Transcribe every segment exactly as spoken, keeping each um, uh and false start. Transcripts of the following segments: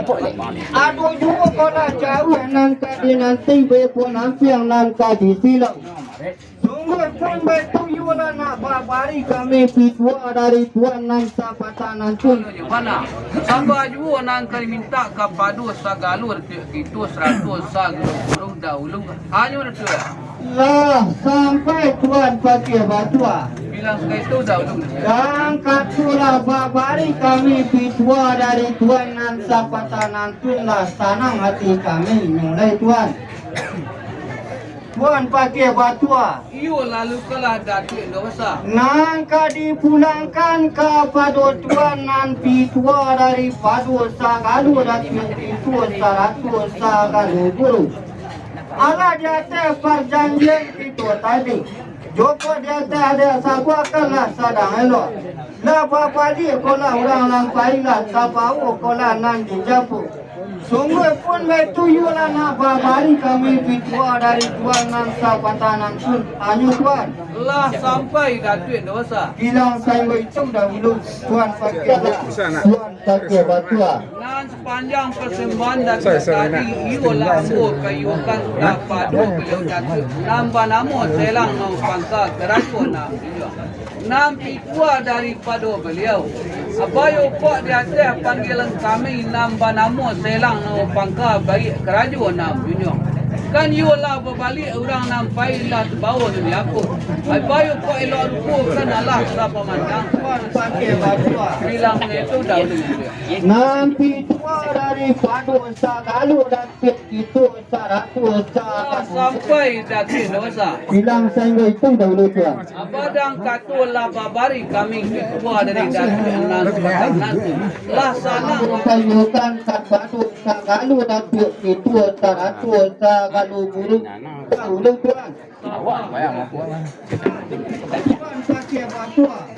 Ado juo kolah jauah nan ka dinanti, bepun ampiang nan ka disilang. Sungguah pun baitu iyo lah nak babari kami pituah dari Tuan nan sapatah nantun. Bana, sambah juo nan ka dimintak kapado sagalo Datuak kito sarato sagalo guru dahulu. Hanyo Datuak. Lah sampai Tuan pakiah batua. Bilang sakali tu dahulu. Dan katulah babari kami pituah dari Tuan nan sapatah nantun lah sanang hati kami nyo lai Tuan. Tuan pakiah batua. Iyo, lalu kalah Datuak Indak Basa. Nan ka dipulangkan kapado Tuan nan pituah daripado sagalo Datuak pituah sarato sagalo guru. Alah di ateh parjanjian kito tadi. Jokok di ateh adaik sabuah kan lah sadang elok. Lah babaliak kolah urang nan pai lah tabawo kolah nan dijapuik. Sungguah pun baitu iyo lah nak babari kami pituah dari Tuan nan sapatah nantun. Hanyo Tuan. Lah sampai Datuak Indak Basa. Bilang sainggo itu dahulu Tuan pakiah lah. Tuan pakiah batua. Nan sapanjang pasambahan Datuak tadi, iyo lah ambo kayuakan kapado baliau Datuak nan banamo Selang Namo Pangka karajo nan baliau. Nan pituah daripado baliau. Abayo kok di ateh panggilan kami nan banamo Selang Namo Pangka baiak karajo nan baliau. Kan iyo lah babaliak urang nan pai lah tabawo nan diapo. Abayo kok elok rupo kan alah sapamandang. Bilang itu dahulu. Nan pituah daripado sagalo Datuak kito sarato sagalo. Sampai Datuak Indak Basa. Bilang sainggo itu dahulu Tuan. Abadang kato lah babari kami pituah dari Datuak nan sapatah nantun. Lah sanang. Kami kayuakan kapado sagalo Datuak kito sarato sagalo guru dahulu Tuan. Awak bayang aku.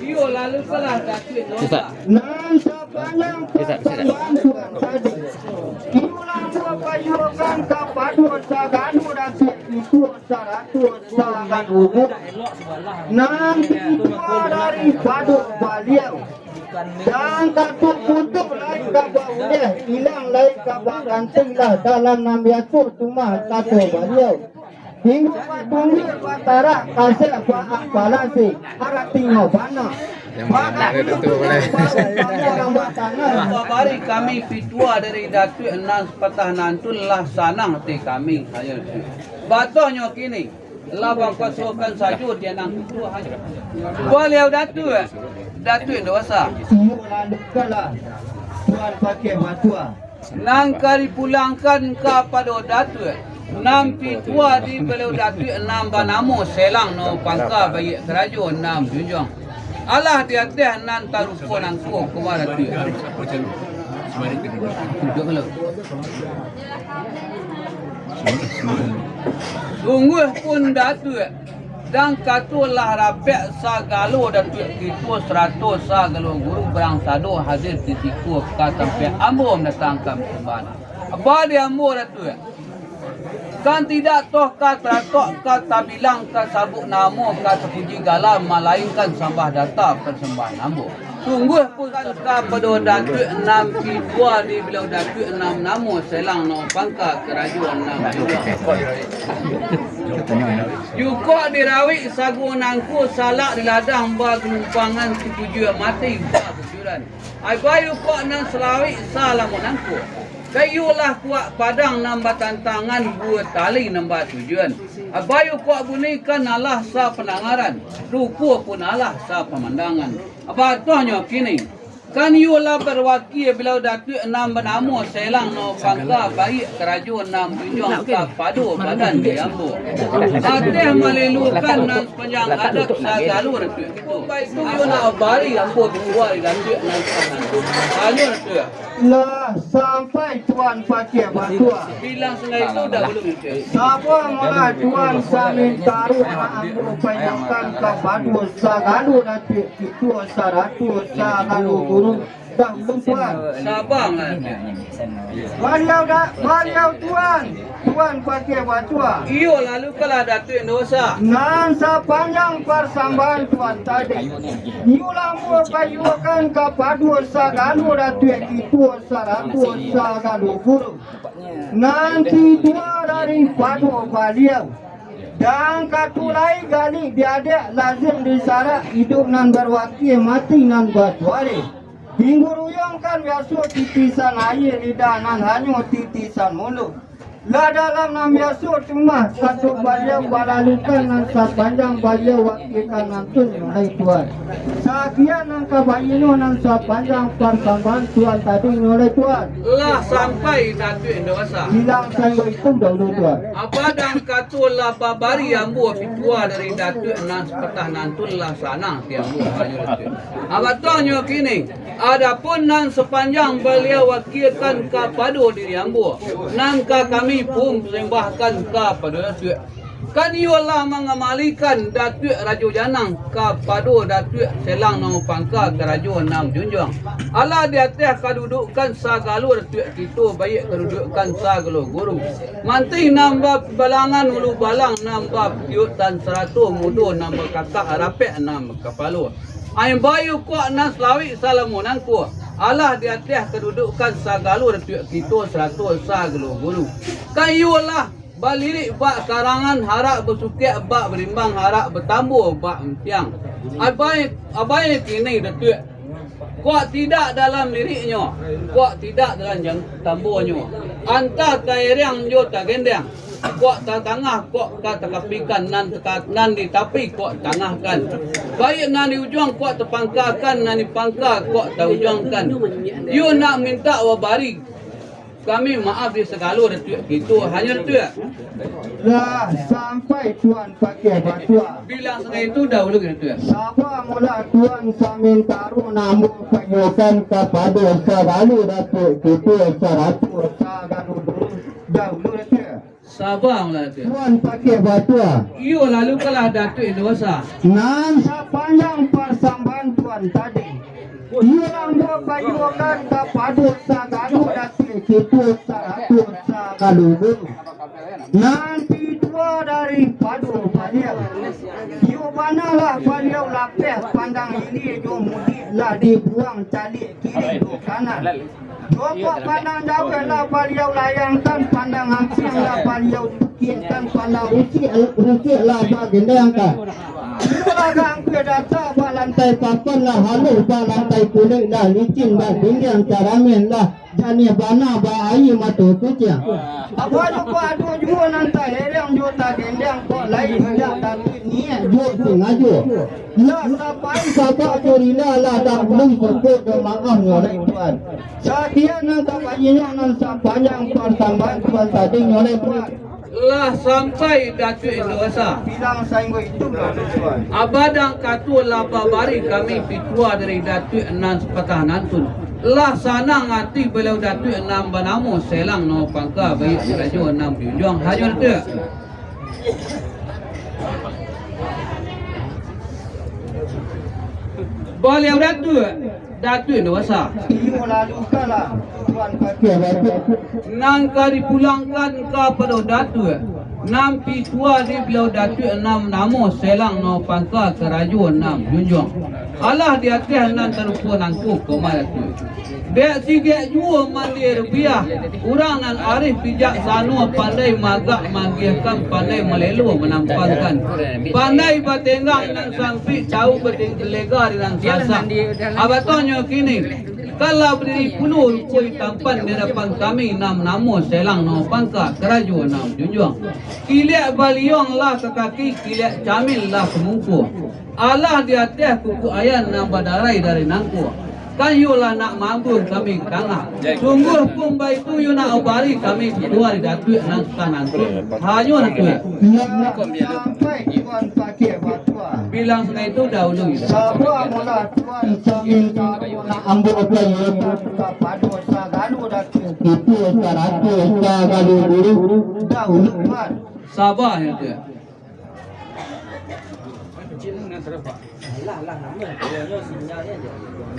Iyo, lalu kalah Datuak Indak Basa. Nan sapanjang pasambahan Tuan tadi. Iyo lah ambo kayuakan kapado sagalo Datuak pituah sarato sagalo guru. Nan pituah daripado baliau. Dan katuak putuih lai ka bauleh, ilang lai ka baganti lah dalam nan biaso tumah kato baliau. Tinggu batunggu batarak, kasek baak balasi, aratinyo bana. Babari kami pituah dari Datuak nan sapatah nantun lah sanang ati kami. Batohnyo kini, lah bakuasokan sajo di nan pituah. Baliau Datuak, Datuak Indak Basa. Iyo, landukanlah Tuan pakiah batua. Nan ka dipulangkan kapado Datuak, nan pituah di baliau Datuak nan banamo Selang Namo Pangka baiak karajo nan bajunjuang. Alah di ateh nan tarupo nangko koma Datuak. Duduak dulu. Sungguah pun Datuak, dan kato lah rapek sagalo Datuak kito sarato sagalo guru barang sado hadir di siko ka tampek ambo mandatangkan pasambahan. Baa di ambo Datuak, kan tidak toh ka taratok ka tabilang ka sabuik namo ka tapuji gala, malainkan sambah data pasambahan ambo. Sungguah pun kapado Datuak nan pituah di baliau Datuak nan banamo Selang Namo Pangka karajo nan bajunjuang. Jukok dirawik sago nangko, salak di ladang bagalumpangan, tujuah mati babujuran. Abai ukok nan salawik salamo nangko. Kayu lah kuak padang nan batantangan, buah tali nan batujuan. Abai ukok bunyi kan alah sapandangaran, rupo pun alah sapamandangan. Batohnyo kini, kan iyo lah barwakia baliau Datuak nan banamo Selang Namo Pangka baiak karajo nan bajunjuang kapado badan di ambo. Ateh malelukan nan sapanjang adat sagalo Datuak kito. Baitu iyo nak bari ambo tuah di Datuak nan sapanjang. Hanyo Datuak. Lah sampai Tuan pakiah batua. Bilang sanggai tu dahulu mungkin. Sabuah malah Tuan samintaro nak ambo payokan kapado sagalo Datuak kito sarato sagalo guru dahulu Tuan. Sabang lah. Baliau dak, baliau Tuan. Tuan Pakiah Batua. Iyo, lalukanlah Datuak Indak Usah. Nan sapanjang parsambahan Tuan tadi, iyo lah ambo bayuakan kapado sagalo datuak kito sarato sagalo guru. Nan pituah daripado Baliau. Dan kato lai gali diadek lazim disarak, iduik nan barwakil mati nan batuari. Hinggo ruyuangkan biaso titisan aia, lidah nan hanyo titisan mulu. Lah dalam nan biaso tu mah, kato Baliau balalukan nan sapanjang Baliau wakilkan nantun lai Tuan. Sakian nan ka bayuno nan sapanjang parsambahan Tuan tadi nyo lai Tuan. Lah sampai Datuak Indak Usah. Bilang sainggo itu dahulu Tuan. Apo nan kato lah babari ambo pituah dari Datuak nan sapatah nantun lah sanang ti ambo bayo Datuak. Abatanyo kini, adapun nan sapanjang Baliau wakilkan kapado diri ambo, nan ka kami pun sambahkan kapado Datuak. Kan iyo lah mangamalikan Datuak Rajo Janang kapado Datuak Selang Namo Pangka Karajo Nan Junjuang. Alah di ateh kadudukan sagalo Datuak kito, baiak kadudukan sagalo guru. Mantih nan babalangan ulu balang nan bapatiuik tan sarato mudo nan bakakak rapek nan bakapalo. Ai bayu kok nan salawik salamo nangko. Alah di ateh kadudukan sagalo Datuak kito sarato sagalo guru. Kan iyo lah balirik bak karangan, harak basukek bak barimbang, harak batambo bak ampiang. Abai, abai kini Datuak. Kok tidak dalam liriknyo, kok tidak dalam jang-, tambonyo. Antah taerang jo tagendang, kok tatangah, kok ka takapikan, nan taka-, nan di tapi kok tangahkan. Baiak nan di ujuang kok tapangkakan, nan di pangka kok taujuangkan. Iyo nak mintak wabari. Kami maaf di sagalo Datuak kito, hanyo Datuak. Lah sampai Tuan Pakiah Batua. Bilang sangai itu dahulu Datuak. Saba mulah Tuan, samantaro nan ambo bayuakan kapado sagalo Datuak kito sarato sagalo guru dahulu Datuak. Saba mulah Datuak. Tuan Pakiah Batua. Iyo, lalukanlah Datuak Indak Usah. Nan sapanjang parsambahan Tuan tadi, iyo lah ambo bayuakan kapado sagalo Datuak kito sarato sagalo guru. Nan pituah daripado Baliau. Iyo bana lah Baliau lapeh pandang ilia jo mudiak lah dibuang caliak kiri jo kanan. Jokok pandang jauah lah Baliau layangkan, pandang ampiang lah Baliau tukiakkan, pandang rusiak, rusiak lah bagendangkan. Iyo lah gangkuih data bak lantai papan lah, haluih bak lantai kulik lah, licin bak dindiang, caramen lah janiah bana bak aia mato kuciang. Apo jokok ado juo nan taerang jo tagendang, kok lai indak tapi niaik jo singajo. Lah sapai sabab jo rila lah dahulu syukur jo maaf nyo lai Tuan. Sakian nan ka bayuno nan sapanjang parsambahan Tuan tadi nyo lai Tuan. Lah sampai Datuak Indak Usah. Bilang sainggo itu lah Tuan. Abadan kato lah babari kami pituah dari Datuak nan sapatah nantun. Lah sanang ati Baliau Datuak nan banamo Selang Namo Pangka, baiak Rajo Nan Junjuang, hanyo Datuak. Baliau Datuak, Datuak Indak Usah. Iyo, lalukanlah Tuan Pakiah Batua. Nan ka dipulangkan kapado Datuak, nan pituah di Baliau Datuak nan banamo Selang Namo Pangka Karajo Nan Junjuang. Alah di ateh nan tarupo nangko koma Datuak. Dek sigek juo mandi rupiah, urang nan arif bijaksano, pandai maagak maagiahkan, pandai malelo manampangkan, pandai batenggang nan sampik, tau bateng-, lega di nan sasak. Abatanyo kini, kan lah badiri pulo ruko di tampan di adapan kami, nan banamo Selang Namo Pangka Karajo Nan Junjuang. Kiliak baliuang lah ka kaki, kiliak camin lah ka muko. Alah di ateh kuku ayam nan badarai dari nangko. Kan iyo lah nak maambuang kami ka tangah. Sungguah pun baitu iyo nak babari kami pituah di Datuak nan sapatah nantun. Hanyo Datuak. Lah sampai Tuan Pakiah Batua. Bilang sangai itu dahulu. Saba mulah Tuan, samantaro nan ambo bayuakan kapado sagalo Datuak kito sarato sagalo guru dahulu Tuan. Saba yo Datuak.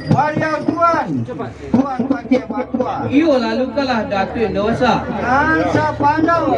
Baliau Tuan, Tuan Pakiah Batua. Iyo, lalukanlah Datuak Indak Usah. Nan sapanjang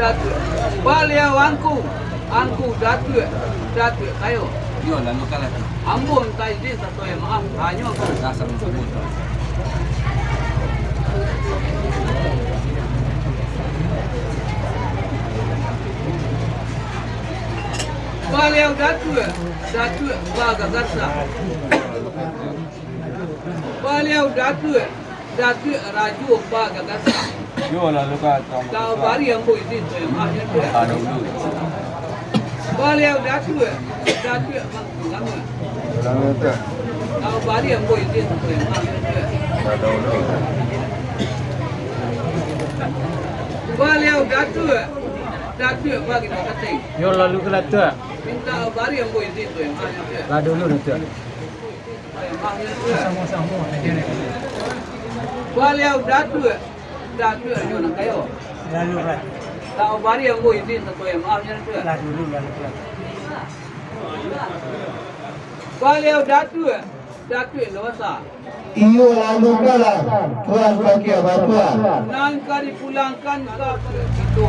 Datuak. Baliau angku, angku Datuak, Datuak kayo. Iyo, lalu kalah tu. Ambo minta izin satoe maaf, hanyo tu. Rasa mencuba tu. Baliau Datuak, Datuak bagagasa. Baliau Datuak, Datuak Rajo Bagagasa. Yo, lalu ka, ka bari ambo izin tu, maaf yo, Tuak. Ada dulu. Baliau Datuak, Datuak Mangku Lama. Lalu, Tuak. Ka bari ambo izin tu, maaf yo, Tuak. Ada dulu. Baliau Datuak, Datuak Bagino Kating. Yo, lalu ka, Tuak. Minta bari ambo izin tu, maaf yo, Tuak. Ada dulu, Tuak. Baliau Datuak, Datuak Rajo Nan Kayo. Lalu, Rat. Tak bari ambo izin satoe maaf, yo, Datuak. Lah dulu, lalu, Rat. Baliau Datuak, Datuak Nan Basa. Iyo, lalu kalah, Tuan Pakiah Batuak. Nan ka dipulangkan ka kito.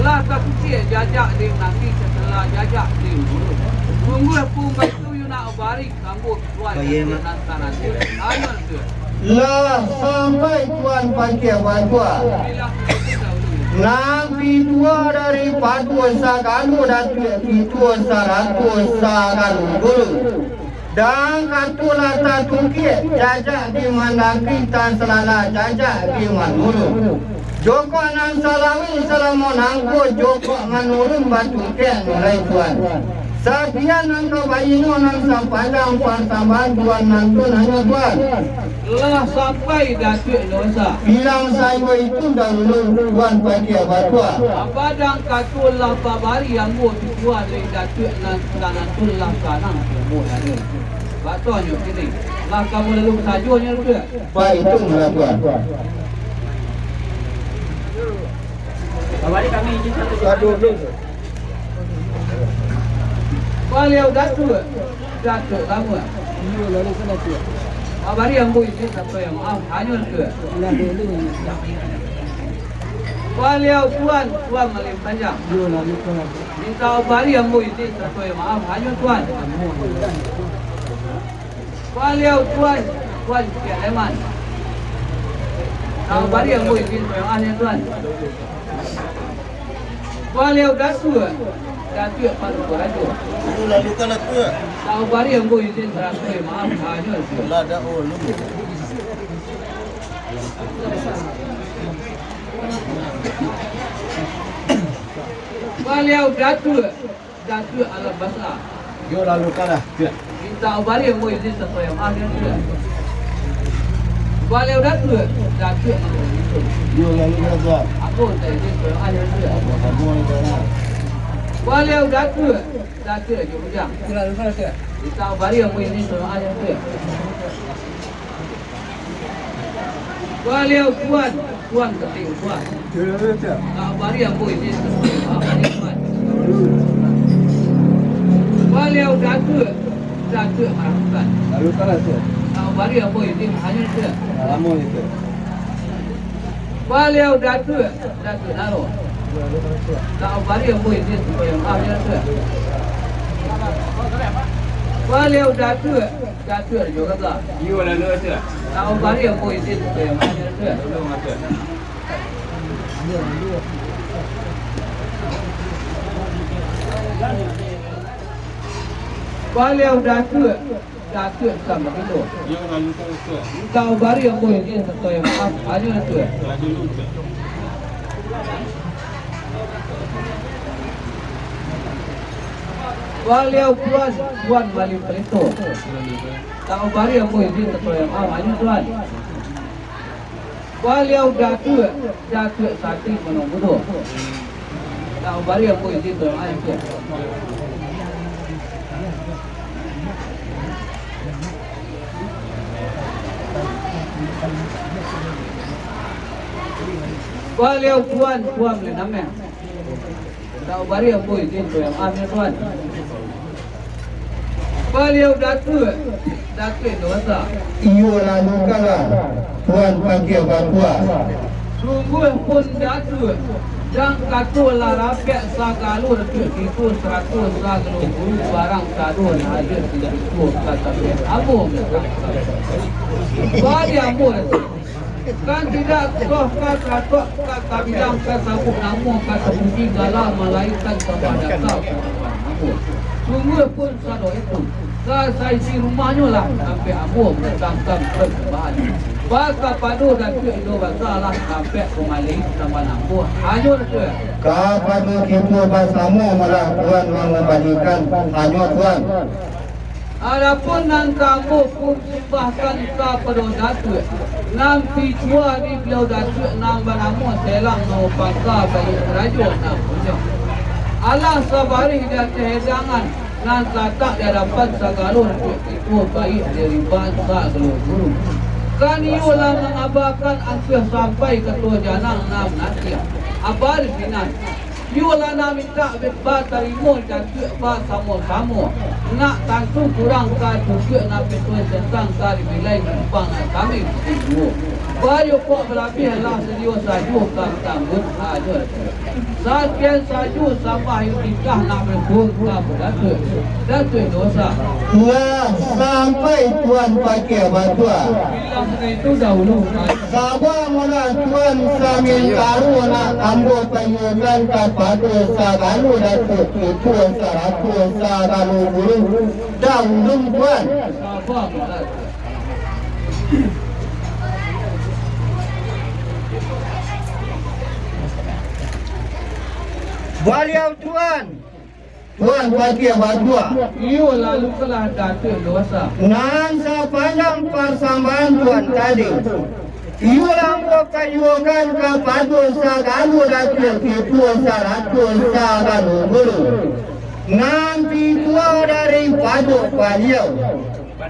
Lah takuciak jajak di nangki, sasudah jajak di muruik. Sungguah pun baitu yo nak bari. Lah sampai Tuan Pakiah Batuak. Nan pituah dari patuah sagalo datuak, pituah sarato sagalo guru. Dan kato lah tatukiak, jajak di mandaki, tan salala jajak di manurun. Jokok nan salawik salamo nangko, jokok manurun batukiak nilai Tuan. Sakian angkau baino nan sapanjang parsambahan Tuan nantun hanyo Tuan. Lah sampai Datuak Indak Basa. Bilang sajo itu dahulu Tuan pakia batua. Apadang kato lah babari ambo tu Tuan, dari Datuak nan sanantun lah sanang ambo tadi. Batonyo kini, lah kamu lalu sajonyo tu. Baik, itu lah Tuan. Babari kami izin satu. Aduh, aduh. Baliau Datuak, Datuak Lamuah. Iyo, lalu sana tu. Babari ambo izin satu yang maaf, hanyo tu. Lah, dulu. Baliau Tuan, Tuan Malin Panjang. Iyo, lalu sana tu. Minta babari ambo izin satu yang maaf, hanyo Tuan. Baliau Tuan, Tuan Piak Leman. Minta babari ambo izin satu yang maaf, hanyo Tuan. Baliau Datuak, Datuak Paduko Rajo. Lu lalu kan Datuak. Tahu bari ambo izin sarato maaf, hanyo Datuak. Lah dak, oh, lu. Baliau Datuak, Datuak Alam Basa. Yo, lalu kalah, Tuak. Minta ubari ambo izin satu yang maaf, yo, Tuak. Baliau Datuak, Datuak Alam Basa. Yo, lalu kalah, Tuak. Ambo minta izin satu yang maaf, yo, Tuak. Samo-samo, yo, Tuak. Baliau Datuak, Datuak Rajo Bujang. Yo, lalu kalah, Tuak. Minta ubari ambo izin satu yang maaf, yo, Tuak. Baliau Tuan, Tuan Ketek Utuan. Nak bari ambo izin, Tuan. Baliau Datuak, Datuak Marakukan. Lalu kalah tu. Nak bari ambo izin, hanyo tu. Lamo itu. Baliau Datuak, Datuak Naro. Nak bari ambo izin, Tuan. Maaf, yo, Tuan. Baliau Datuak, Datuak Rajo Gaga. Iyo, lalu, Datuak. Nak bari ambo izin, Tuan. Maaf, yo, Tuan. Tolong, Datuak. Baliau Datuak, Datuak Sambagindo. Iyo, lalu, Datuak. Nak bari ambo izin, Tuan. Maaf, hanyo, Tuan. Lalu, Datuak. Baliau Tuan, Tuan Malin Palito. Nak bari ambo izin, Tuan. Maaf, hanyo, Tuan. Baliau Datuak, Datuak Sati Manong Budo. Nak bari ambo izin, Tuan, maaf, yo. Baliau Tuan, Tuan Malin Ameh. Nak bari ambo izin, Tuan. Maaf, yo, Tuan. Baliau Datuak, Datuak Indak Basa. Iyo, lalu kalah, Tuan Pakia Batua. Sungguahpun Datuak, jan kato lah rapek sagalo Datuak, kito sarato sagalo guru, barang sado nan hadir di siko ka tabiak ambo mintak. Bari ambo Datuak. Kan tidak toh ka tatok, ka tabilang, ka sabut namo, ka tapuji gala, malainkan sambah data. Sungguahpun sado itu, ka saisi rumahnyo lah, sampai ambo mandatangkan parsambahan. Bakapado Datuak Indak Basa lah, sampai kumali sambah namo, hanyo Datuak. Kapado kito basamo malah Tuan mangambalikan, hanyo Tuan. Adapun nan ka ambo pun simbahkan kapado Datuak, nan picuah di Baliau Datuak nan banamo Selang Namo Pangka Baiak Karajo nan punyo. Alah sabarih di ateh hidangan, nan talatak di adapan sagalo Datuak, kito baiak di riban sagalo guru. Kan iyo lah mangabakan angkuah sampai kato janang nan manantiang. Aba di sinan. Iyo lah nan mintak batarimo Datuak basamo-samo. Nak tantu kurang ka Datuak nan pituah sentang ka dibilai numpang nan kami duo. Bayo kok balabiah lah sadio sajo ka tangguang ajo Datuak. Sakian sajo sambah nan titah nak bakumpua ka Datuak. Datuak Indak Basa. Lah sampai Tuan Pakia Batua. Bilang itu dahulu. Saba malah Tuan samintaro nak ambo tanyokan kapado sagalo Datuak, kito sarato sagalo guru. Dahulu Tuan. Saba malah. Baliau Tuan. Tuan Pakiah Batua. Iyo, lalu kelah Datuak Dewasa. Nan sapanjang parsambahan Tuan tadi, iyo lah ambo kajuakan kapado sagalo Datuak Ketua sarato sagalo guru. Nan pituah daripado Baliau.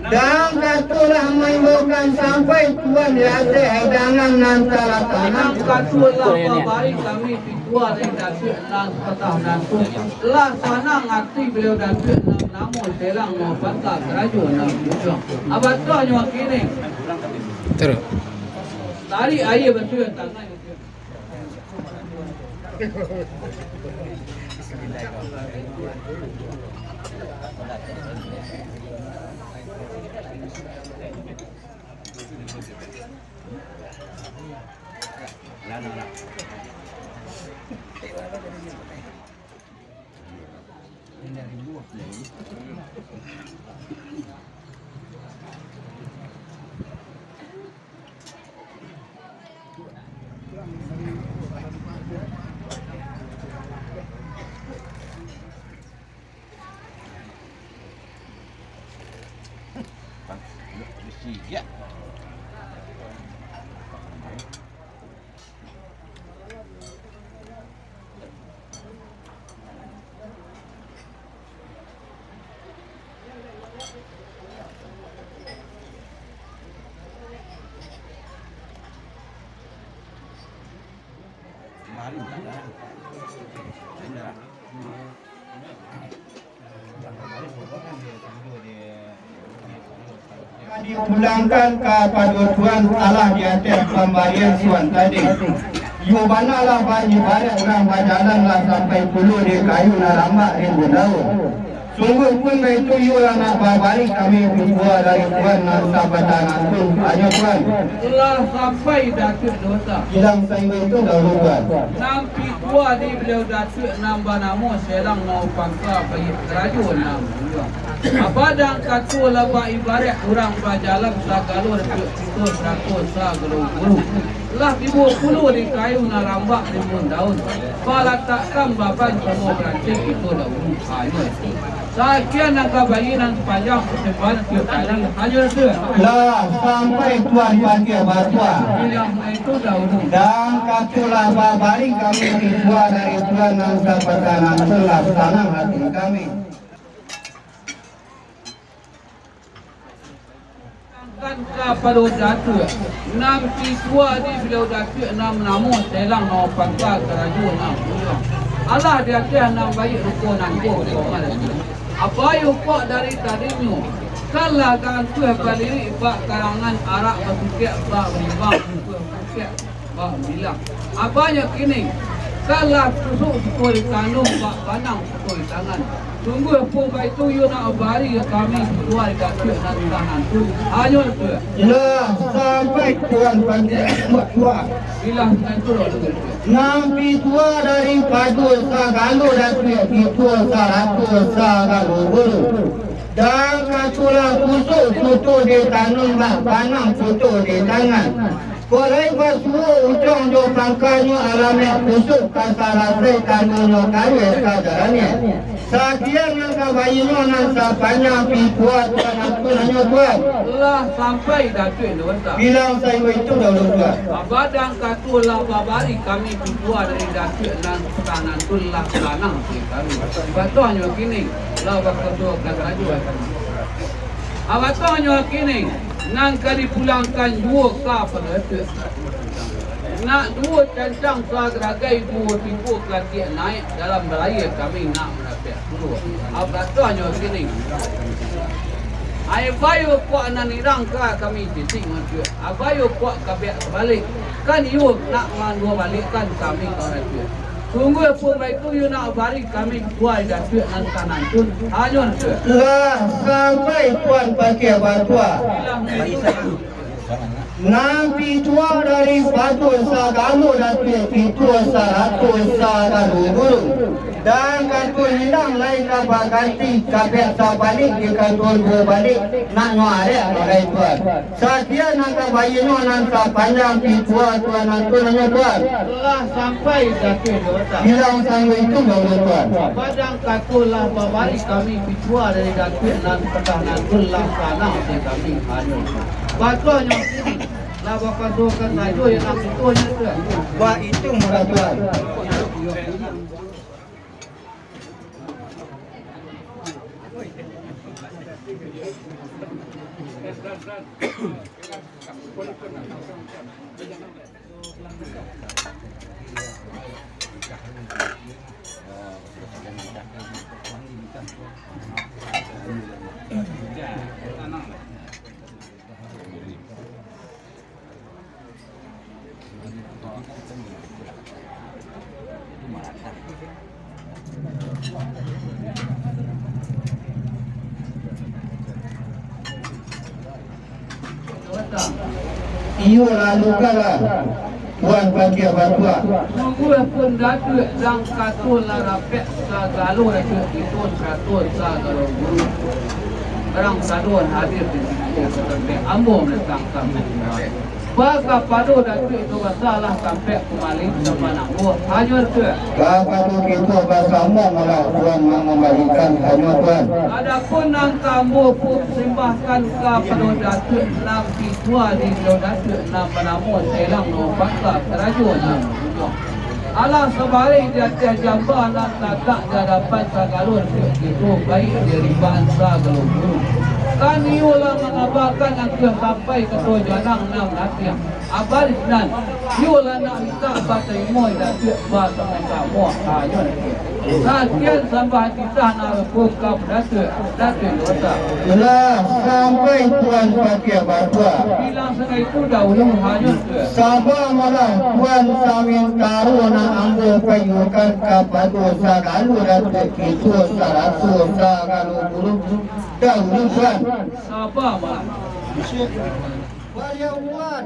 Dan kato lah maimbaukan sampai Tuan di ateh hidangan nan talatak. Nan kato lah babari kami pituah dari Datuak nan patah nan tu. Lah sanang ati baliau Datuak nan namo Selang, namo pangka karajo nan bujuang. Abatuanyo kini. Tarik aia batuak tangan. Dipulangkan kapado Tuan alah di ateh pambarian Tuan tadi. Iyo bana lah bak ibaraik urang bajalan lah sampai pulo di kayu nan rambak rimbun daun. Sungguahpun baitu iyo lah nak babari kami pituah dari Tuan nan sabatang antun. Ayo Tuan. Lah sampai Datuak Dewasa. Bilang sainggo itu dahulu Tuan. Nan pituah di baliau Datuak nan banamo Selang namo pangka baiak karajo nan bujuang. Abadang kato lah bak ibaraik urang bajalan sagalo Datuak Ketua sarato sagalo guru. Lah tibo pulo di kayu nan rambak rimbun daun. Balatakkan baban samo barancik kito dahulu. Ayo. Sakian nan ka bagi nan panjang pasambahan tiok kali. Ayo, Datuak. Lah sampai Tuan Pakiah Batua. Bilang itu dahulu. Dan kato lah babari kami pituah dari Tuan nan sabatang antun lah sanang ati kami. Kan kapado Datuak, nan pituah di baliau Datuak nan banamo Selang namo pangka karajo nan bujuang. Alah di ateh nan baiak rupo nan ko, koma Datuak. Apo iyo kok dari tadinyo, kan lah gantuah balirik bak karangan arak basukek bak barimbang, basukek bak bilang. Abah nyo kini, kan lah kusuk suko di tanun, bak banang suko di tangan. Sungguahpun baitu, iyo nak bari kami pituah di Datuak nan sanang tu. Hanyo tu. Lah sampai Tuan Pakiah Batua. Bilang sanang tu lah tu. Nan pituah daripado sagalo Datuak Ketua sarato sagalo guru. Dan kato lah kusuk suko di tanun, bak banang suko di tangan. Kok lai basuo ujuang jo pangkanyo, alamaik kusuk ka salasai, tandonyo karuah ka jalannyo. Sakian nan ka bainyo nan sapanjang pituah Tuan Angku Nanyo Tuan. Lah sampai Datuak Dewata. Bilang sainggo itu dahulu Tuan. Abadang kato lah babari kami pituah dari Datuak nan sanang tu lah sanang di kami. Batuanyo kini lah bakato ka sajo. Abatuanyo kini. Nan ka dipulangkan juo ka pado Datuak. Nak duo cancang sagaragai, duo tigo katiak naiak, dalam balayia kami nak mandapek pulo. Abatuanyo kini. Ai bayo kok nan irang ka kami titik matuak. Abayo kok kabiak tabalik. Kan iyo nak manduo balikkan kami ka Datuak. Sungguahpun baitu, iyo nak bari kami pituah Datuak nan sanang tu. Hanyo Datuak. Lah sampai Tuan Pakiah Batua. Nan pituah daripado sagalo Datuak Ketua sarato sagalo guru. Dan kato inang lai ka baganti, kabek sabalik di kato duo balik, nak nyo arek lai tuan. Sakian nan ka bayinyo nan sapanjang pitua tuan nan tu nanyo tuan. Lah sampai Datuak Dewata. Bilang sangguik itu dahulu tuan. Padang kato lah babari kami pitua dari Datuak nan padah nan tu lah sanang di kami hanyo. Batuanyo kini lah bakasokan sajo yang nak pitua nyo tuan. Wah itu murah tuan. Iyo lalu kalah, Tuan Patia Batuak. Sungguahpun Datuak, dang kato lah rapek sagalo Datuak, kito sarato sagalo guru. Barang sadon hadir di siko, ka tampek ambo manantang kami. Ba kapado Datuak itu basalah tampek kumalin sapanangguah hanyo Datuak. Kapado kito basamo malah Tuan mangambalikan hanyo Tuan. Adapun nan ka ambo pun sambahkan kapado Datuak nan pitua di Baliau Datuak nan banamo Selang Nopaka Karajo nan Bujang. Alah sabari di ateh jamba nan tagak di adapan sagalo Datuak kito, baiak di ribaan sagalo guru. Kan iyo lah mangabakan angkuah sampai kato janang nan latiah. Abaris nan, iyo lah nak mintak batarimo Datuak basamo-samo hanyo Datuak. Sakian sambah titah nan rukun ka Datuak, Datuak Dewata. Lah sampai Tuan Patia Batuak. Bilang sakitu dahulu hanyo Datuak. Saba malah Tuan samintaro nan ambo payuakan kapado sagalo Datuak kito sarato sagalo guru dahulu Tuan. Saba malah. Baliau Tuan.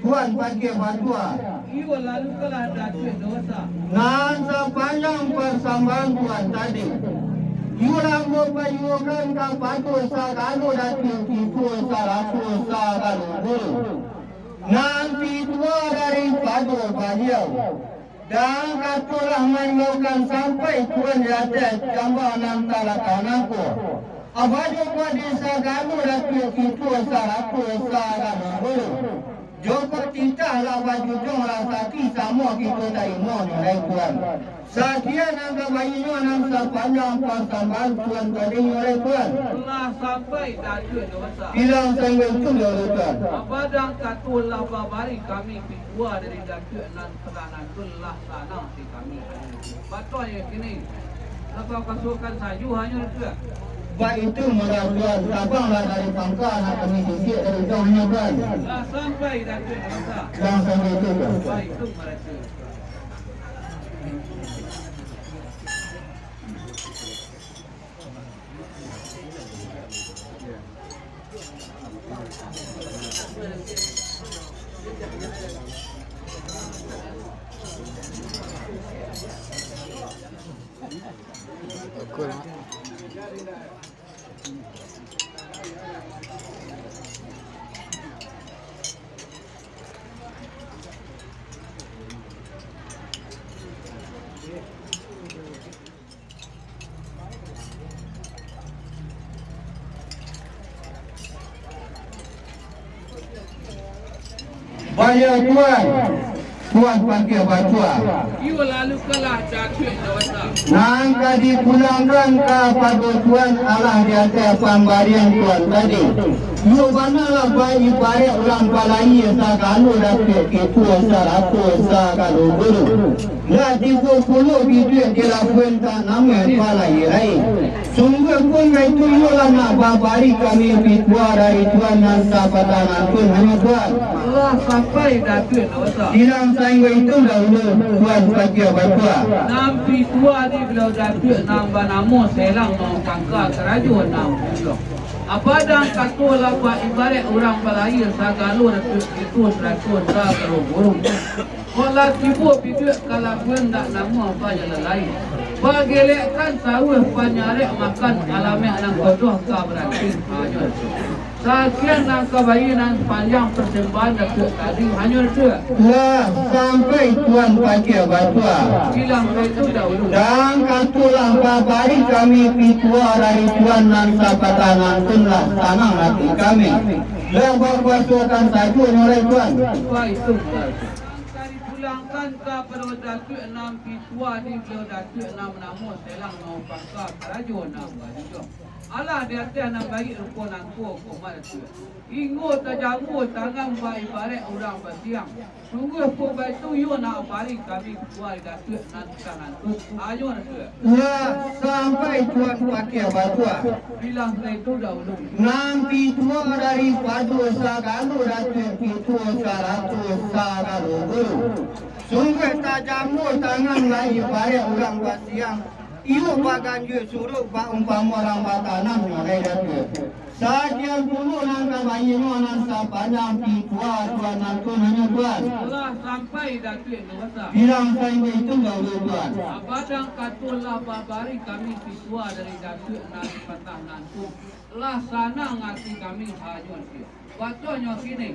Tuan Patia Batuak. Iyo lalu kalah Datuak Dewata. Nan sapanjang parsambahan Tuan tadi, iyo lah ambo payuakan kapado sagalo Datuak kito sarato sagalo guru. Nan pitua daripado Baliau. Dan kato lah maimbaukan sampai Tuan di ateh jamba nan talatak nangko. Abajo kuat di sagalo Datuak kito sarato sagalo guru. Jokok titah lah bajujung rasaki samo kito tarimo nyo lai Tuan. Sakian nan ka bayinyo nan sapanjang parsambahan Tuan tadi nyo lai Tuan. Lah sampai Datuak Dewata. Bilang sangguik tu dahulu Tuan. Abadan kato lah babari kami pitua dari Datuak nan Sanak nan tu lah sanang si kami. Batua yo kini. Lah kasuakan sajo hanyo tu. Baitu murah Tuan, tabanglah dari pangka, nak kami sisik dari ujuang hanyo Tuan. Lah sampai Datuak Dewata. Lah sampai tu Tuan. Baitu murah tu. Baliau Tuan, Tuan Patia Batua. Iyo lalu kalah Datuak Dewata. Nan ka dipulangkan kapado Tuan alah di ateh pambarian Tuan tadi. Iyo bana lah baibarek urang palayia sagalo Datuak kito sarato sagalo guru. Lah tigo puluah biduik di labuah tak namuah palayia lai. Sungguah pun baitu iyo lah nak babari kami pitua dari Tuan nan sabatang nan pun hanyo Tuan. Lah sampai Datuak Dewata. Bilang sainggo itu dahulu Tuan Patia Batua. Nan pitua di Baliau Datuak nan banamo Selang Nopaka Karajo nan Bujang. Abadan kato lah baibarek urang palayia sagalo Datuak kito sarato sagalo guru. Kok lah tibo biduik ka labuah ndak namuah bajalan lai. Pagelekkan sauah panyarek makan, alamaik nan kodoh ka baranti, hanyo. Sakian nan ka baiyo nan panjang pasambahan Datuak tadi, hanyo Datuak. Lah sampai Tuan pakia batua. Bilang itu dahulu. Dan katulah babari kami pituah dari Tuan nan sapatah nantun lah sanang hati kami. Lah bakuasokan sajo nyo lai Tuan. Baik itu. Nan ka dipulangkan ka pado Datuak nan pituah di baliau Datuak nan banamo Selang Namo Pangka karajo nan bajunjuang. Alah di ateh nan baiak rupo nangko, koma Datuak. Inggo tajamua tangan baibarat urang basiang. Sungguah pun baitu iyo nan babari kami pituah di Datuak nan ka nantun. Hanyo Datuak. Lah sampai Tuan pakia batua. Bilang sudah itu dahulu. Nan pituah daripado sagalo Datuak, pituah sarato sagalo guru. Sungguah tajamua tangan baibarat urang basiang. Iyo baganjua suruik baumpamo urang batanam nyo lai Datuak. Sakian pulo nan ka baiyo nan sapanjang pituah Tuan nantun hanyo Tuan. Lah sampai Datuak dewasa. Bilang sainggo itu dahulu Tuan. Abadang kato lah babari kami pituah dari Datuak nan patah nantun. Lah sanang ati kami hanyo Datuak. Batua nyo kini,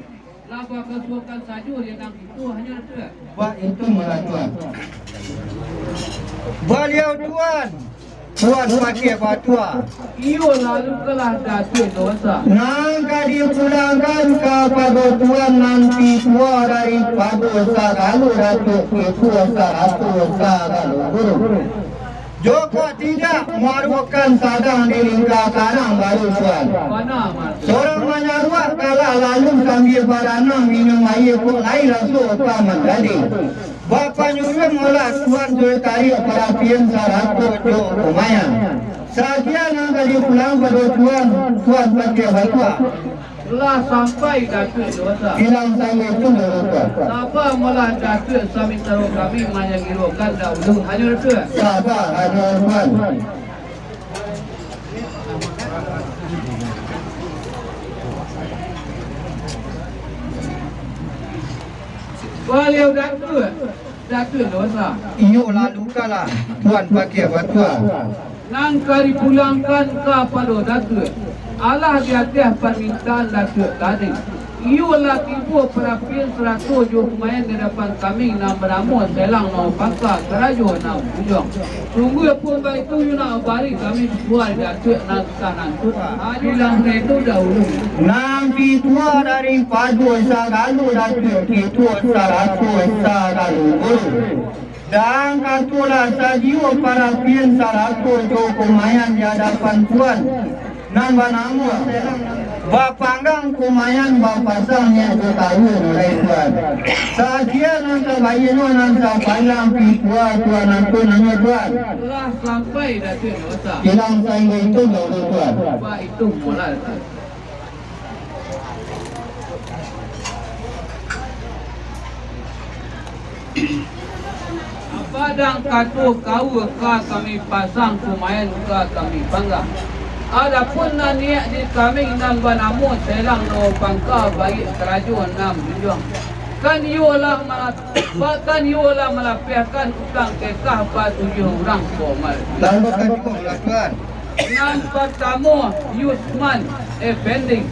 lah bakasuakan sajo di nan itu hanyo Datuak. Baitu malah Tuan. Baliau Tuan, Tuan pakia batua. Iyo lalu kalah Datuak dewasa. Nan ka dipulangkan kapado Tuan nan pituah daripado sagalo Datuak, pituah sarato sagalo guru. Jokok tidak maruahkan sadang di lingka karang baru Tuan. Bana, Mak. Sorang manyaruak kalah lalu sambia baranang minum aia kok lai raso ka manjadi. Bapanyuruah molah Tuan sudah tariak parapian sarato jo kumayan. Sakian nan ka dipulang pado Tuan, Tuan pakia batua. Lah sampai Datuak dewasa. Bilang sainggo itu dahulu Tuan. Saba molah Datuak, samantaro kami manyagirokan dahulu hanyo Datuak. Saba hanyo Tuan. Baliau Datuak, Datuak dewasa. Iyo lalu kalah Tuan pakia batua. Nan ka dipulangkan kapado Datuak. Alah di ateh parmintaan Datuak tadi. Iyo lah tibo parapian sarato jo kumayan di adapan kami nan banamo Selang Namo Pangka karajo nan bajunjuang. Sungguah pun baitu iyo nan babari kami pituah di Datuak nan ka nantun. Hanyo bilang itu dahulu. Nan pituah daripado sagalo Datuak, pituah sarato sagalo guru. Dan katulah sajiwa parapian sarato jo kumayan di adapan Tuan nan banamo Selang, bapanggang kumayan bapasang niaik jo taruih mulai Tuan. Sakian nan ka baiyo nan sapanjang pituah Tuan nantun hanyo Tuan. Lah sampai Datuak dewasa. Bilang sainggo itu dahulu Tuan. Baitu molah Datuak. Abadang kato kaua ka kami pasang, kumayan ka kami panggang. Adapun nan niaik di kami nan banamo Selang Namo Pangka baiak karajo nan bajunjuang. Kan iyo lah mala-, kan iyo lah malapiahkan utang kekah batujuah urang, koma. Tambahkan juo lah Tuan. Nan partamo, Yusman Effendi.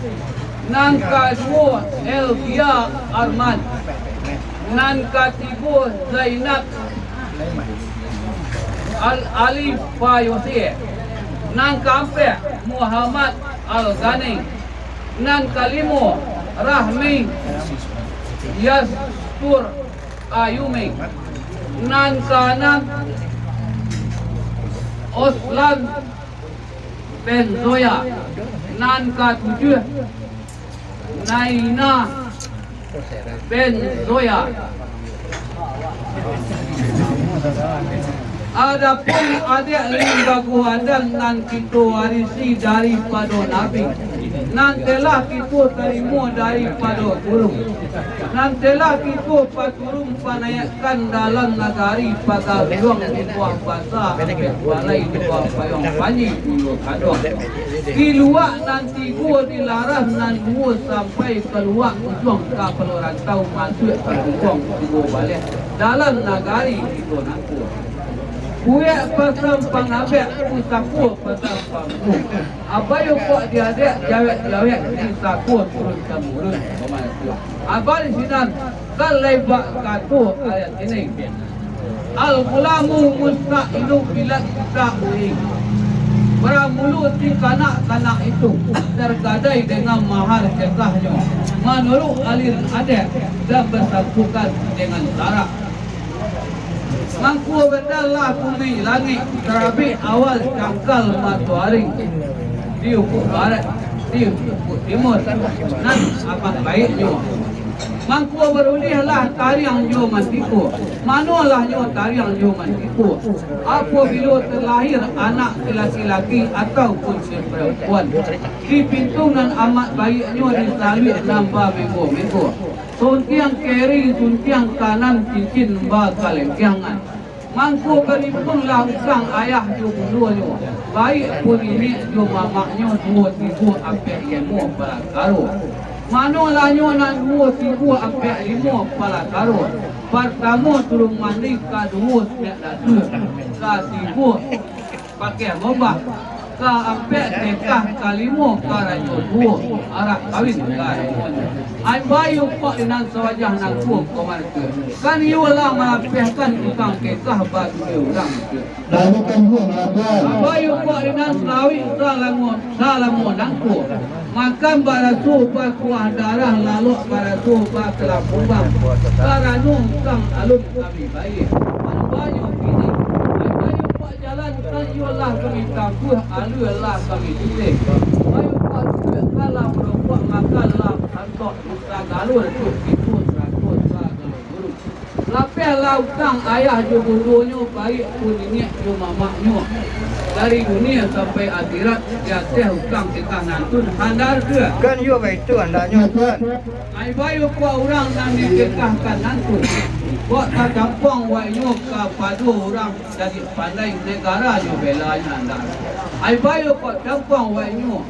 Nan kaduo, Elvia Arman. Nan katigo, Zainab Al-, Alif Fayose. Nan kaampek, Muhammad Al-Ghani. Nan kalimo, Rahmi Yastur Ayumi. Nan kaanam, Oslan Benzoya. Nan katujuah, Naina Benzoya. Adapun adiak limbago adan nan kito warisi daripado Nabi, nan telah kito tarimo daripado guru, nan telah kito paturun panaiakkan dalam nagari Pagaruyuang di Buah Basa, Ampek Balai di Buah Payuang Panji, Pulo Kaduang. Di luak nan tigo, di laras nan duo, sampai ka luak ujuang kapalo rantau, masuak ka Tujuang Tigo Baleh dalam nagari kito nangko. Kuek pasan pangabek, pusako pasan pangku. Abai ukok diadek, jawek-jawek, di sako turun tamurun. Abai sinan, kan lai bak kato ayat ini. Al-ghulamu musta'inu bilad ta'wil. Baramulu si kanak-kanak itu tergadai dengan mahar cekahnyo, manuruik alir adat dan basangkutan dengan syarak. Mangko badanlah bumi langik, tarabik awal cangkal matoari, di ufuk barat, di ufuk timur, nan amat baiknyo. Mangko barulihlah tariang jo mantiko, manolah nyo tariang jo mantiko, apabilo talahia anak si laki-laki ataupun si parampuan, di pintu nan amat baiknyo, di saluik nan bamenggo-menggo, suntiang kiri, suntiang kanan, cincin bakalengkiangan. Mangko barimbunlah utang ayah jo bundonyo, baiak pun niniak jo mamaknyo, duo tigo ampek limo parakaro. Manolah nyo nan duo tigo ampek limo parakaro? Partamo, turun mandi, kaduo, siap datu, katigo, pakai gobak, kaampek, tekah, kalimo, karajo tuo, arak kawin, kalimo. Ai bayu kok di nan sawajah nangko komarke. Kan iyo lah malapehkan utang kekah bagi urang tu. Lalu kan juo malapehkan. Bayu kok di nan salawik salamo, salamo nangko. Makan baraso bakuah darah, lalok baraso bakalapuang. Karano utang alun kami bayie. Ai bayu kini. Ai bayu kok jalan, kan iyo lah kami tampuah, alua lah kami pilih. Bayu kok duduak, kan lah marokok, makan lah antok, sagalo tu itu sarato sagalo guru. Lapehlah utang ayah jo bundonyo, baiak pun niniak jo mamaknyo. Dari dunia sampai akhirat, di ateh utang kekah nantun, handar ke? Kan iyo baitu handaknyo, Tuan. Ai bayu kok urang nan dikekahkan nantun. Kok tacampuang wainyo kapado urang jadi pandai, negara jo belanyo andal. Ai bayu kok campuang wainyo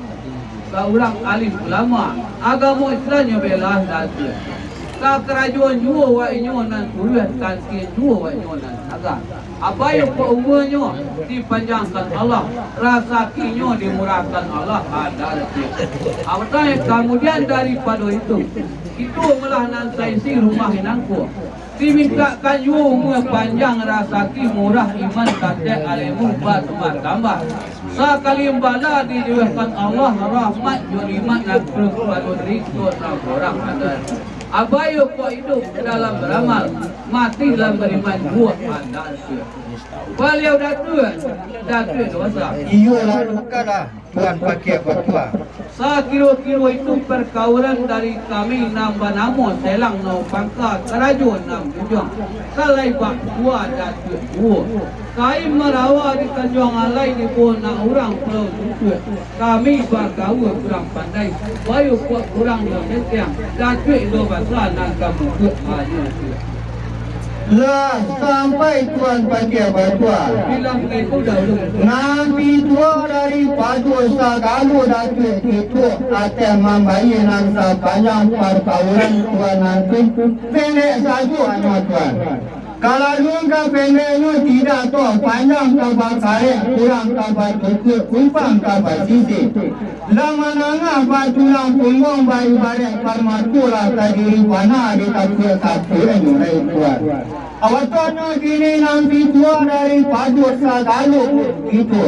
ka urang alim ulama, agamo Islam nyo bela datu. Ka karajoan juo wainyo nan tuluih, kantin juo wainyo nan saga. Abayo kok umuanyo dipanjangkan Allah, rasakinyo dimurahkan Allah, ada rezeki. Abatai kamudian daripado itu, itu malah nan saisi rumah nangko. Dimintakan juo umua panjang, rasaki murah, iman satek, alemu batambah-tambah. Sakali bala dijuahkan Allah, rahmat jo nikmat nan terus pado riko nan urang andal. Abayo kok iduik dalam baramal, mati dalam bariman, buah andal tu. Baliau Datuak, Datuak Dewasa. Iyo, lakukanlah. Tuan Pakia Batua. Sakiro-kiro itu parkaulan dari kami nan banamo Selang Nau Pangka, karajo nan bujuang, kalai bak tua Datuak juo. Kain marawa di Tanjuang Alai, di Ponak Urang Pulau Tutuak, kami bagaua kurang pandai, bayo kuak kurang jo sentiang, Datuak Indo Basa nan ka muduak hanyo tu. Lah sampai Tuan Pakia Batua. Bilang ka itu dahulu. Nan pituah daripado sagalo Datuak kito, ateh mambayie nan sapanjang parkaulan Tuan nantun, pendek sajo hanyo Tuan. Kalaluan ka pendeknyo, tidak to panjang ka bakarek, kurang ka batukuik, kumpang ka basisih. Lah manangah batulang pungguang, baibarek parmato lah ka diri pana, ditakuik-takuik nyo lai Tuan. Awatannyo kini nan pituah daripado sagalo kito.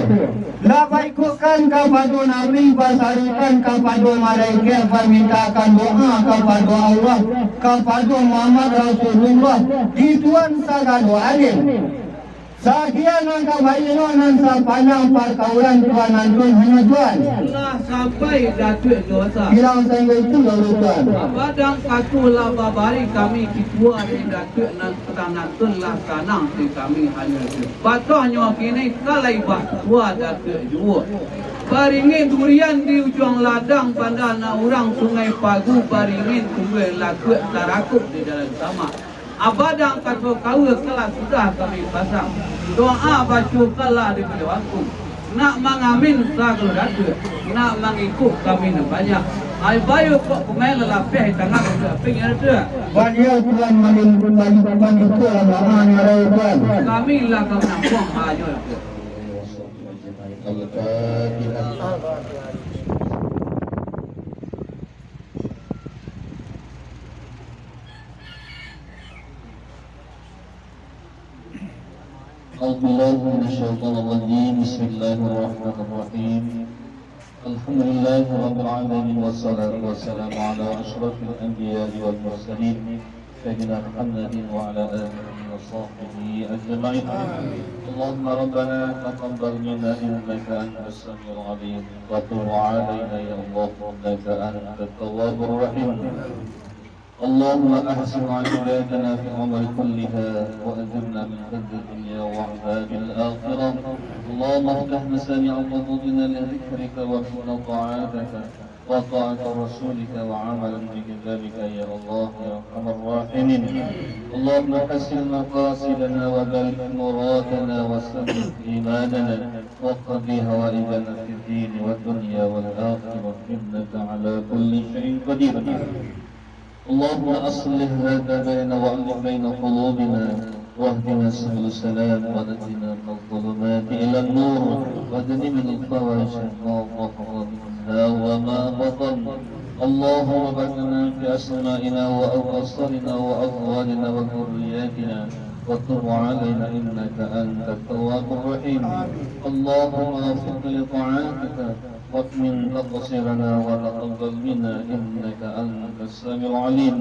Lah baikutkan kapado Nabi, basarukan kapado malaikat, bamintakan doa kapado Allah, kapado Muhammad Rasulullah, di Tuan sagalo alim. Sakian nan ka baiak nan sapanjang parkaulan Tuan nantun hanyo Tuan. Lah sampai Datuak Dewasa. Bilang sainggo itu dahulu Tuan. Badang katulah babari kami kituah di Datuak nan Tuan nantun lah sanang di kami hanyo itu. Patuahnyo kini kalai bak tua Datuak juo. Baringin durian di ujuang ladang, banda nan urang Sungai Pagu, baringin tumbuah lakuak tarakuak di dalam samak. Abadang kato kaua kalah sudah kami pasang. Doa baco kalah di baliau angku. Nak mangamin sagalo Datuak, nak mangikuik kami nan banyak. Ai bayu kok kumai lalapeh di tangah tu, apa yang ada tu? Baliau Tuan malin-, malin-, malin-, malin-, malin-, Tuan. Kami lah kau nampuang ayo tu. Al-Fatihah. أعوذ بالله من الشيطان الرجيم. بسم الله الرحمن الرحيم. الحمد لله رب العالمين، والصلاة والسلام على أشرف الأنبياء والمرسلين، سيدنا محمد وعلى آله وصحبه أجمعين. اللهم ربنا تقبل منا إنك أنت السميع العليم، وتب علينا يا الله إنك أنت التواب الرحيم. اللهم أحسن عاقبتنا في الأمور كلها وأجرنا من خزي الدنيا وعذاب الآخرة. اللهم افتح مسامع قلوبنا لذكرك وحسن طاعتك وطاعة رسولك وعملا بكتابك يا الله يا أرحم الراحمين. اللهم حسن مقاصدنا وبلغ مرادنا وثبت إيماننا واقض حوائجنا في الدين والدنيا والآخرة إنك على كل شيء قدير. اللهم أصلح ذات بيننا وألف بين قلوبنا واهدنا سبل السلام ونجنا من الظلمات إلى النور وجنبنا الفواحش ما ظهر منها وما بطن. اللهم بارك لنا في أسماعنا وأبصارنا وأزواجنا وذرياتنا وتب علينا إنك أنت التواب الرحيم. اللهم وفقنا لطاعتك وأتمم تقصيرنا وتقبل منا إنك أنت السميع العليم.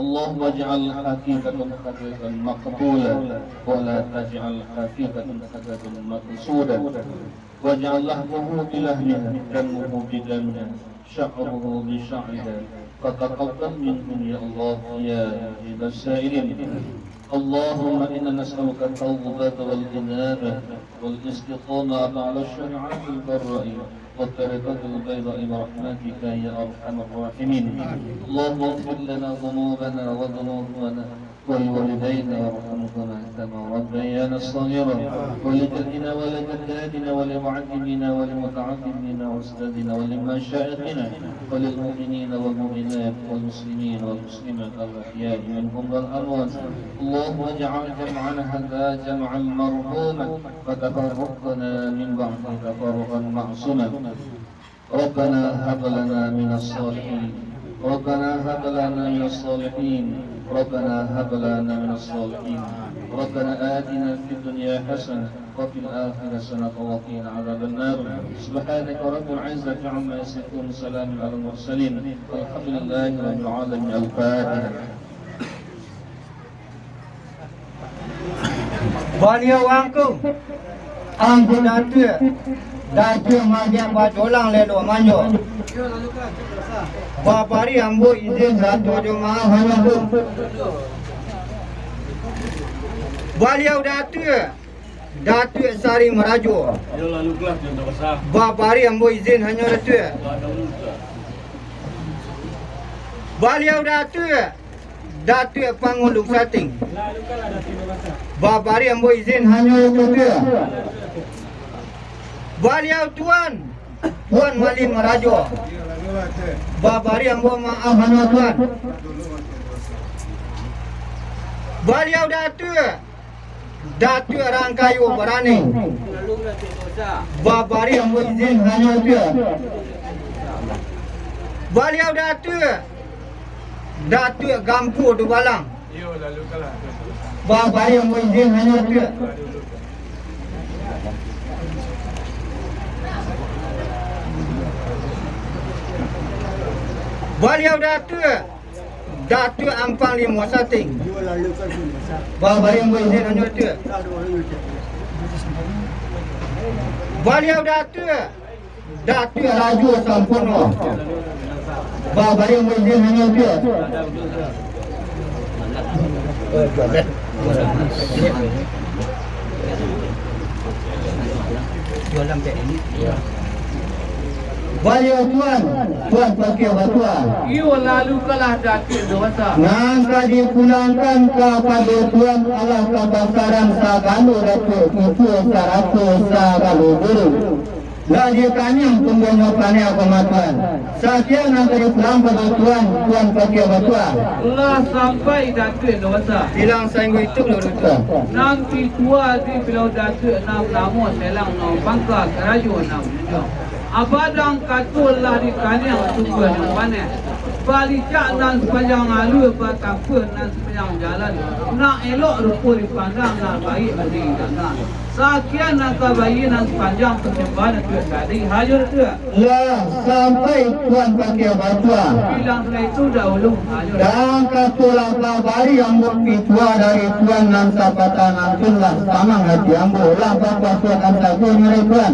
اللهم اجعل حقيقة حقيقة مقبولة ولا تجعل حقيقة حقيقة مقصودة. واجعل لحمه بلحمها، دمه بدمها، شعره بشعرها، فتقبل منهم يا الله يا مجيب السائلين. اللهم إنا نسألك التوبة والإنابة والاستقامة على الشريعة البراء والطريقة البيضاء برحمتك يا أرحم الراحمين. اللهم اغفر لنا ذنوبنا وذنوبنا ولوالدينا وارحمهما كما ربيانا صغيرا، ولجدنا ولجداتنا ولمعلمينا ولمتعلمينا وأستاذنا ولمشايخنا وللمؤمنين والمؤمنات والمسلمين والمسلمات الأحياء منهم والأموات. اللهم اجعل جمعنا هذا جمعا مرحوما وتفرقنا من بعده تفرقا معصوما. ربنا هب لنا من الصالحين. ربنا هب لنا من الصالحين. ربنا هب لنا من الصالحين. ربنا آتنا في الدنيا حسنة وفي الآخرة حسنة وقنا عذاب النار. سبحانك رب العزة عما يصفون. سلام على المرسلين. الحمد لله رب العالمين. الفاتحة. Baliau angku, angku Datuak, Datuak Magiang Bajolang Lelo Manjo. Babari ambo izin sarato jo maaf hanyo, angku. Baliau Datuak, Datuak Sari Marajo. Babari ambo izin hanyo, Datuak. Baliau Datuak, Datuak Pangulu Sating. Babari ambo izin hanyo, Datuak. Baliau Tuan, Tuan Malin Marajo. Babari ambo maaf hanyo, Tuan. Baliau Datuak, Datuak Rangkayo Barani. Babari ambo izin hanyo, Datuak. Baliau Datuak, Datuak Gampu Dubalang. Babari ambo izin hanyo, Datuak. Baliau Datuak, Datuak Ampang Limo Sating. Babari ambo izin hanyo, Datuak. Baliau Datuak, Datuak Rajo Sampono. Babari ambo izin hanyo, Datuak. Baliau Tuan, Tuan Pakia Batua. Iyo, lalu kalah Datuak Dewasa. Nan ka dipulangkan kapado Tuan alah kabasaran sagalo datuak, tutua sarato sagalo guru. Lah dikaniang tumbuahnyo paneh agama Tuan. Sakian nan ka dipulang pado Tuan, Tuan Patia Batua. Lah sampai Datuak Indak Basa. Bilang sainggo itu dulu Tuan. Nan pitua di Baliau Datuak nan namo Selang nan pangka karajo nan junjuang. Abadang kato lah dikaniang tumbuahnyo paneh. Balicak nan sapanjang alua, batampuah nan sapanjang jalan. Nan elok rupo dipandang, nan baiak budi didanga. Sakian nan ka baiak nan sapanjang pasambahan Datuak tadi, hanyo Datuak. Lah sampai Tuan Patia Batua. Bilang sudah itu dahulu, hanyo Datuak. Dan kato lah babari ambo pitua dari Tuan nan sapatah nantun lah sanang hati ambo, lah bakuaso kan sajo nyo dek Tuan.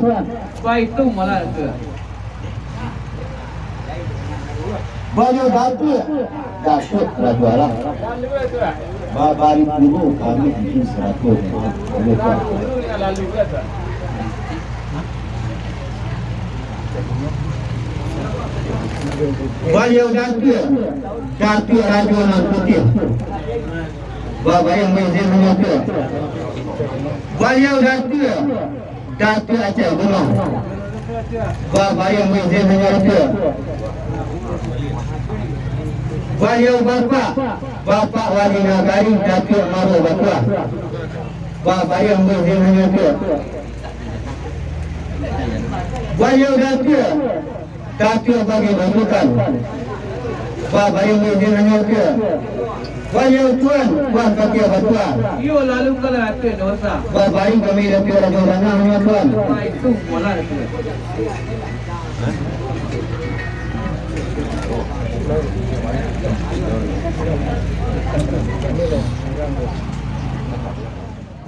Baitu malah Datuak. Baliau Datuak, Datuak Rajo Alam. Babari pulo kami izin sarato. Baliau Datuak, Datuak Rajo Nan Putiah. Babayang maizin hanyo Datuak. Baliau Datuak, Datuak Aceh Gunung. Babayang maizin hanyo Datuak. Baliau Bapak, Bapak Wali Nagari Datuak Maro Batua. Babayang maizin hanyo Datuak. Baliau Datuak, Datuak Bagi Basukan. Babayang maizin hanyo Datuak. Baliau Tuan, Tuan Patia Batua. Iyo, lalu kalau Datuak Indak Basa. Babayang kami Datuak Rajo Ranang hanyo Tuan. Baitu malah Datuak.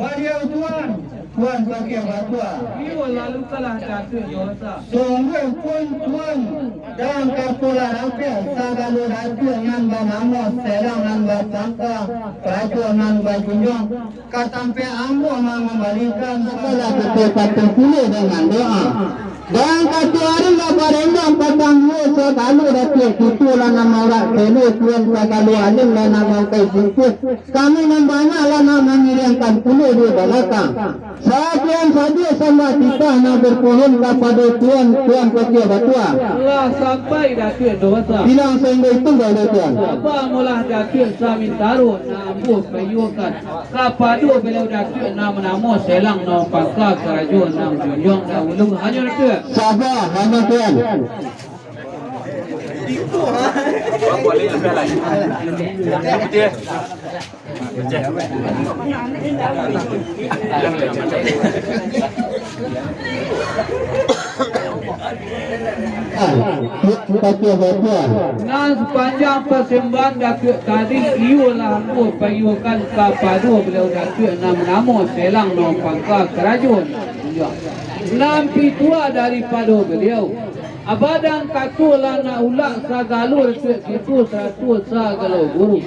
Baliau Tuan, Tuan Patia Batua. Iyo, lalu kalau Datuak Indak Basa. Sungguahpun Tuan, dan kato lah rapek sagalo Datuak nan banamo Selang nan bapangka, karajo nan bajunjuang, ka tampek ambo mangambalikan sagalo kito patuh pulo dengan doa. Dan kato ari lah barendang patang duo sagalo Datuak, kito lah nan maurak kelo Tuan, sagalo alim lah nan mangkai singkuah. Kami nan banyak lah nan mangiriangkan pulo di balakang. Sakian sajo sambah titah nan berpuhun kapado Tuan, Tuan Patia Batua. Lah sampai Datuak Indak Basa. Bilang sainggo itu dahulu Tuan. Saba malah Datuak, samantaro nan ambo paiyokan kapado Baliau Datuak nan banamo Selang nan pangka karajo nan junjuang dahulu. Hanyo Datuak. Saba, hanyo Tuan. Nan sapanjang pasambahan Datuak tadi, iyolah ambo paiyokan kapado Baliau Datuak nan banamo Selang nan pangka karajo nan junjuang. Nan pitua daripado Baliau. Abadang kato lah nak ulak sagalo Datuak kito sarato sagalo guru.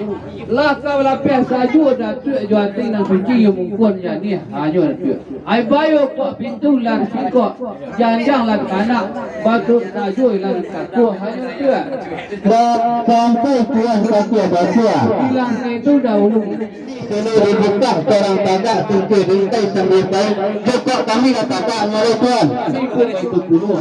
Lah ka balapeh sajo Datuak jo ati nan suci jo mungkuan janiah hanyo Datuak. Ai bayo kok pintu lah disingkok, janjang lah dikanak, batuak sajo ilang kato hanyo Datuak. Sampai Tuan Patia Batua. Bilang itu dahulu. Kini dibuka sorang tagak, sungkuih diintai sambil baik. Jokok kami lah tagak, nyo Tuan. Ikut itu pulo.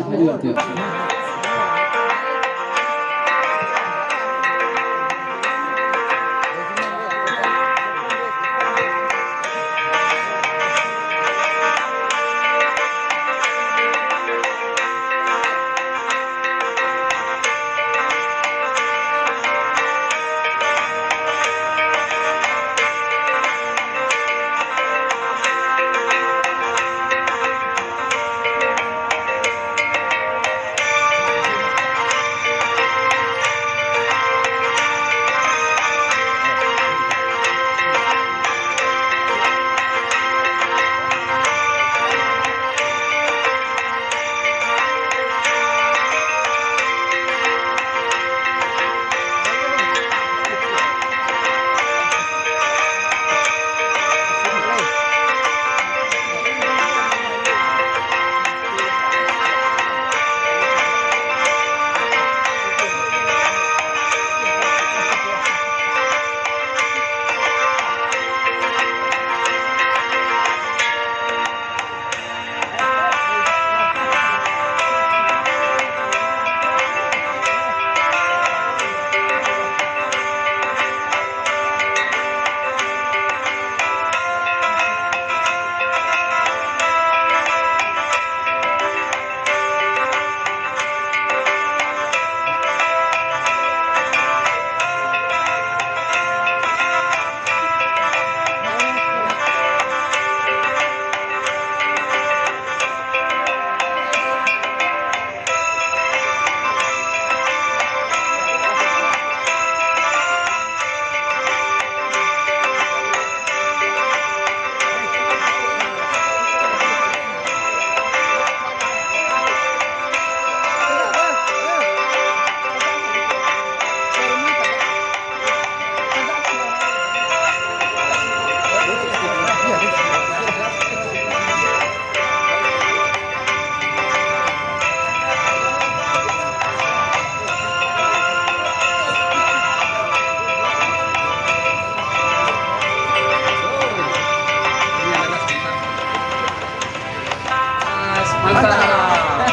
Mantap.